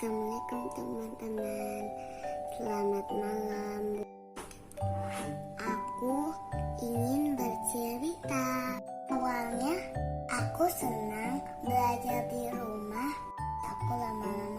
Assalamualaikum teman-teman, selamat malam. Aku ingin bercerita. Awalnya aku senang belajar di rumah. Aku lama-lama